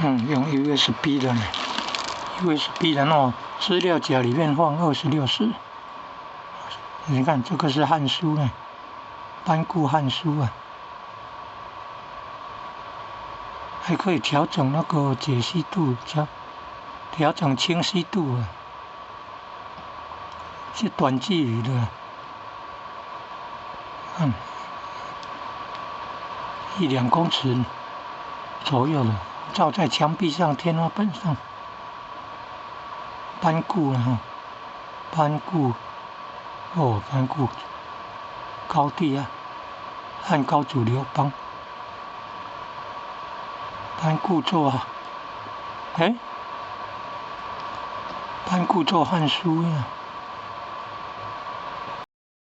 用 USB 的呢，USB 的喏，資料夾裡面放26式。你看這個是漢書呢，班固漢書啊，還可以調整那個解析度，調整清晰度啊，是短距離的，一兩公尺左右的。照在牆壁上、天花板上，班固啊，班固，哦，班固，高帝啊，漢高祖劉邦，班固做啊，哎，班固做漢書呀。